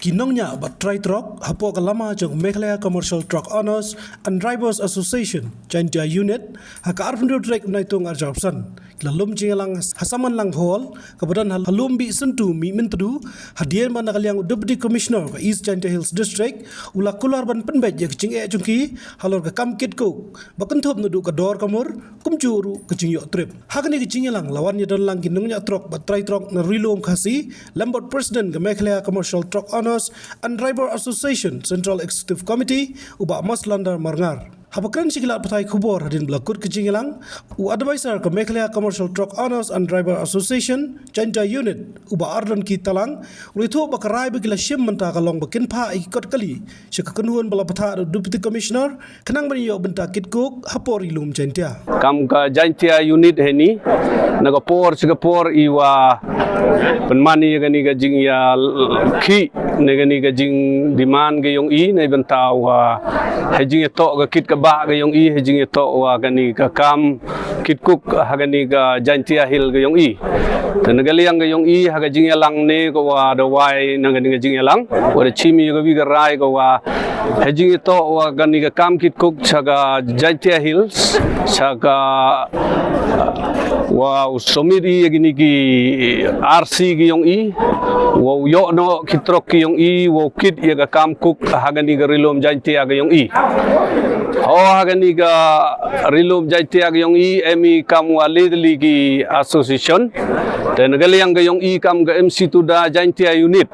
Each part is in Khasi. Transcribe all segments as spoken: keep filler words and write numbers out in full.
Ki nongñiah bad trai trok hapoh ka lama jong Meghalaya Commercial Truck Owners and Drivers Association Jaintia Unit ha ka arphew tarik Naitung arphew san ki la lum jingïalang ha Samanlang Hall kaba don ha Lumbih Syntu, Mihmyntdu, hadien ba na ka liang u Deputy Commissioner ka East Jaintia Hills District u la kular ban pynbeit ïa ka jingeh jong ki halor ka kam kit coke ba kynthup naduh ka dor ka mur kumjuh ruh ka jingïoh trip. Ha kane ka jingïalang la wan ïadon lang ki nongñiah trok bad trai trok na Ri-lum Khasi lem bad President ka Meghalaya Commercial Truck Owners and Driver Association Central Executive Committee u Bah Maslander Marngar. Haba kren sha ki lad pathai khubor hadien ba la kut ka jingïalang, u Advisor ka Meghalaya Commercial Truck Owners and Driver Association Jaintia Unit u Bah Ardent K Talang u la ïathuh ba ka rai ba ki la shim mynta ka long ba kin phah ïa ki kot kali sha ka kynhun ba la bthah da u Deputy Commissioner khnang ban ïoh bynta kit coke hapoh Ri-lum Jaintia. Kam ka Jaintia Unit heini, na ka por sha ka por i wa pynman ïa kane ka jingïakhih ne kane ka jingdemand ka jong i na bynta wa ha jingïatoh ka kit ka bah ka jong i, ha jingïatoh wa kane ka kam kit coke ha kane ka Jaintia Hill ka jong i. Te na ka liang ka jong i ha ka jingïalang ne ka wa da wai na kane ka jingïalang wa da chim ïa ka wi ka rai ka wa ha jingïatoh wa kane ka kam kit coke sha ka Jaintia Hills, sha ka wa u submit i ïa kine ki R C ki jong i, wa u ïoh noh ki trok ki jong i, wa u kit ïa ka kam coke ha kane ka Ri-lum Jaintia ka jong i. Ho ha kane ka Ri-lum Jaintia ka jong i em i kam wa le tylli ki association. Te na ka liang ka jong i kam ka M C Tuda Jaintia Unit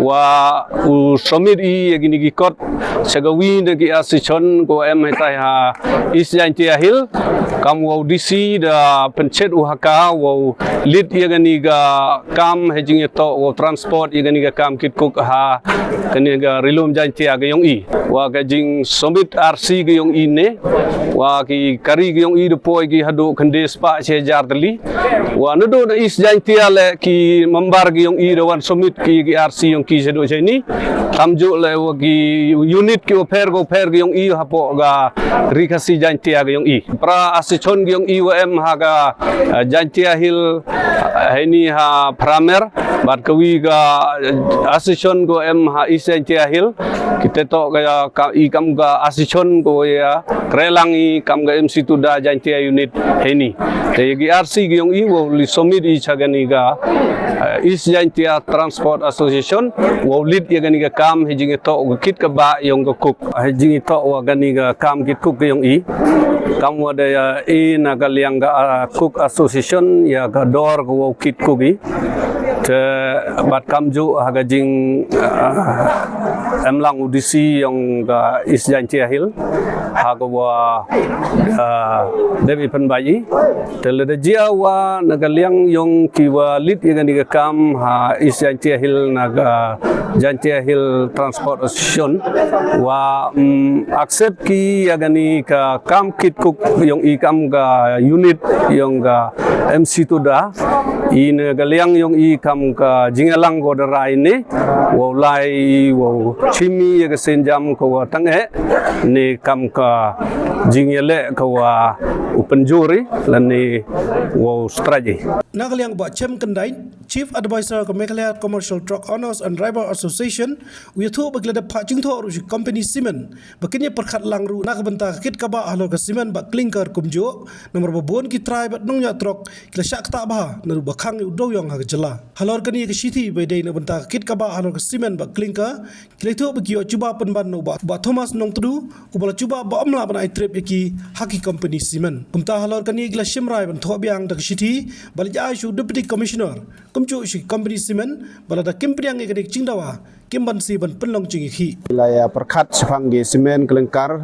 wa u submit i ïa kine ki kot sha ka wi na ki association ko em hetai ha East Jaintia Hill, kam wa u D C da pynchet u ha ka wa u lead ïa kane ka kam ha jingïatoh wa u transport ïa kane ka kam kit coke ha kane ka Ri-lum Jaintia ka jong i. Wa ka jingsubmit R C ka jong i ne wa ki kari ka jong i da poi ki haduh khyndai spah shi hajar tylli. Wa naduh na East Jaintia le ki member ki jong i da wan submit ki, ki R C jong ki shaduh shaini. Kamjuh le wa ki unit ki wa pher ka wa pher ki jong i hapoh ka Ri Khasi Jaintia ka jong i. Para association ki jong i wa em ha ka, eh, Jaintia Hill, eh, heini ha Phramer. Bad ka wi ka, eh, association ka wa em ha East Jaintia Hill. Kita toh ka, ka i kam ka association ka wa ïa trei lang i kam ka M C Tuda Jaintia Unit heini. Te ïa ki R C ki jong i wa u li submit i sha kane ka, eh, East Jaintia Transport Association wa u lead ïa kane ka kam ha jingïatoh ka kit ka bah jong ka coke. Ha jingïatoh wa kane ka kam kit coke ka jong i. Kam wa da ïa i na ka liang ka, ah, coke association ïa ka dor ka wa u kit coke i. Te bad kamjuh ha ka jing, ah, em lang u D C jong ka East Jaintia Hill ha ka wa, ah, dep i pynbeit i. Te lada jia wa na ka liang jong ki wa lead ïa kane ka kam ha East Jaintia Hill na ka Jaintia Hill Transport Association wa, mm, accept ki ïa kane ka kam kit coke jong i kam ka unit jong ka M C Tuda. I na ka liang jong i kam ka jingïalang ko da rai ne wa u lai wa u chimi ïa ka sienjam ka wa tang eh ne kam ka jingïaleh ka wa u pynjur i lane wa u strike i. Na ka liang Bah Chem Kyndait, Chief Advisor ka Meghalaya Commercial Truck Owners and Driver Association, u ïathuh ba ki la dep phah jingthoh ruh sha company cement ba kin ïa pyrkhat lang ruh na ka bynta ka kit ka bah halor ka cement bad clinker kumjuh, namar ba bun ki trai bad nongñiah trok ki la shah ktah bha naduh ba khang ïa u dewïong ha ka jylla. Halor kane ka shithi ba dei na ka bynta ka kit ka bah halor ka cement bad clinker, ki la ïathuh ba ki ïoh jubab pynban na u Bah, Bah Thomas Nongtdu, uba la jubab ba ym lah ban ai trip ïa ki ha ki company cement. Kumta halor kane ki la shim rai ban thoh biang da ka shithi ba leit ai sha u Deputy Commissioner kumjuh sha ki company cement ba lada kim pdiang ïa kane ka jingdawa kim banse ban pynlong jingïakhih. La ïa pyrkhat shaphang ki cement clinker.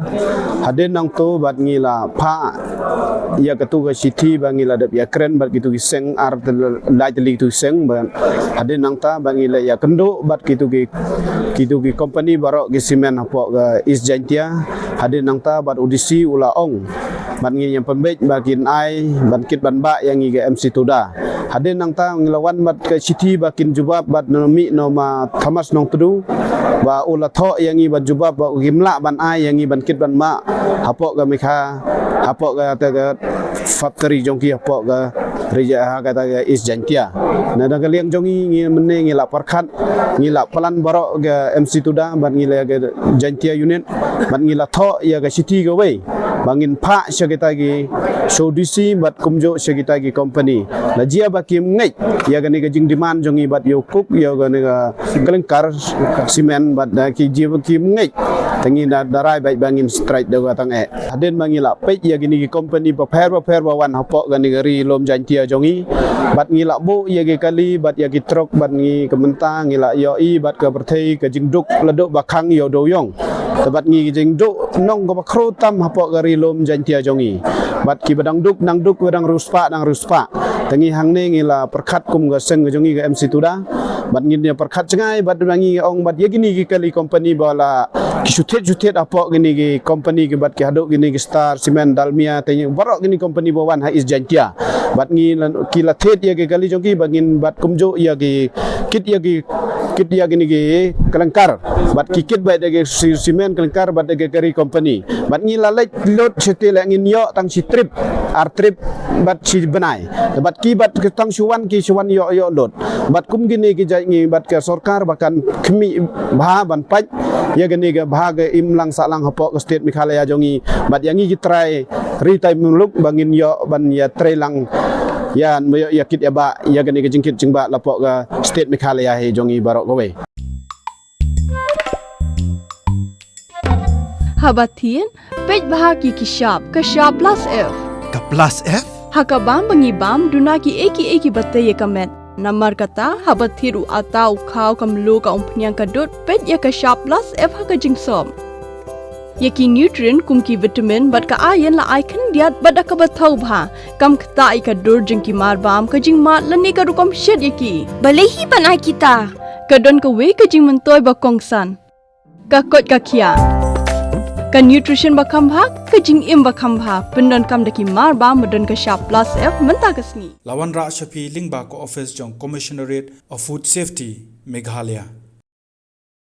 Hadien nangto bad ngi la phah ïa katu ka shithi ba ngi la dep ïa kren bad kitu ki seng ar lai tylli kitu ki seng bad hadien nangta bad ngi la ïa kynduh bad kitu ki, kitu ki company baroh ki cement hapoh ka East Jaintia. Hadien nangta bad u D C u la ong bad ngi ïa pynbeit ba kin ai ban kit ban bah ïa ngi ka M C Tuda. Hadien nangta ngi la wan bad ka shithi ba kin jubab bad na mih na u Ma Thomas Nongtdu ba u la thoh ïa ngi ban jubab ba u kim lah ban ai ïa ngi ban kit ban bah hapoh ka mekha, hapoh ka, ka, ka factory jong ki hapoh ka Ri ja ha kata ka East Jaintia. Na da ka liang jong ngi, ngi mynne ngi la pyrkhat, ngi la plan baroh ka M C Tuda bad ngi la ka Jaintia unit bad ngi la thoh ïa ka shithi kawei ba ngin phah sha kita ki shu D C bad kumjuh sha kita ki company. La jia ba kim ngeit ïa kane ka jingdemand jong ngi bad ïa u kuk ïa kane ka klengkar, simen bad da ki jia ba kim ngeit. Te ngi da, da rai bad ba ngin strike da ka tang eh. Hadien ba ngi la peit ïa kine ki company bapher bapher ba wan hapoh kane ka ri lum Jaintia jong ngi. Bad ngi la buh ïa ki kali bad ïa ki trok bad ngi ka mynta ngi la ïohi bad ka pyrthei ka jingduk la duk ba khang ïa u dewïong. Te bad ngi jingduk nong kaba khraw tam hapoh ka ri lum Jaintia jong ngi. Bad kiba dang duk, dang duk, ba dang riewspah, dang riewspah. Te ngi hangne ngi la pyrkhat kum ka seng ka jong ngi ka M C Tuda. Bad ngin ïa pyrkhat jngai bad ba ngi ong bad ïa kine ki kali company ba la ki shu thied shu thied hapoh kine ki company ki bad ki haduh kine ki Star Cement, Dalmia, te ngi baroh kine company ba wan ha East Jaintia. Bad ngi la, ki la thied ïa ki kali jong ki ba ngin bad kumjuh ïa ki kit ïa ki kit ïa kine ki klengkar. Bad ki kit bad ïa ki si-, simen klengkar bad ïa ki kari company. Bad ngi la leit lut shuti leh ngin ïoh tang shi trip, ar trip bad shi bnai. Bad ki bad ki tang shu wan ki shu wan ïoh ïoh lut. Bad kum kine ki jait ngi bad ka sorkar ba kan khmih bha ban pait ïa kane ka bha ka imlang sahlang hapoh ka state Meghalaya jong ngi. Bad ïa ngi ki trai ri tai muluk ba ngin ïoh ban ïa trai lang ïa, ïa kit ïa ba ïa kane ka jingkit jingbah hapoh ka state Meghalaya hi jong ngi baroh kawei. Haba thied, peit bha ki ki shap, ka shap plus F. Ka plus F? Ha ka bam ba ngi bam, duna ki ei ki ei kiba tei ïa ka met. Namar kata, haba thied u ata u khaw ka mluh ka umphniang ka dud, peit ïa ka shap plus F ha ka jingsop. Ïa ki nutrient kum ki vitamin bad ka iron la ai khyndiat bad da kaba thaw bha. Kam ktah ïa ka dur jong ki mar bam, ka jingmad lane ka rukom shet ïa ki. Balei hi ban ai kita? Ka don kawei ka jingmyntoi ba kongsan. Ka koit ka khiah. Ka nutrition ba kham bha, ka jingim ba kham bha. Pyndonkam da ki mar bam ba don ka shap plus F mynta ka sngi. La wanrah sha phi lyngba ka office jong Commissionerate of Food Safety, Meghalaya.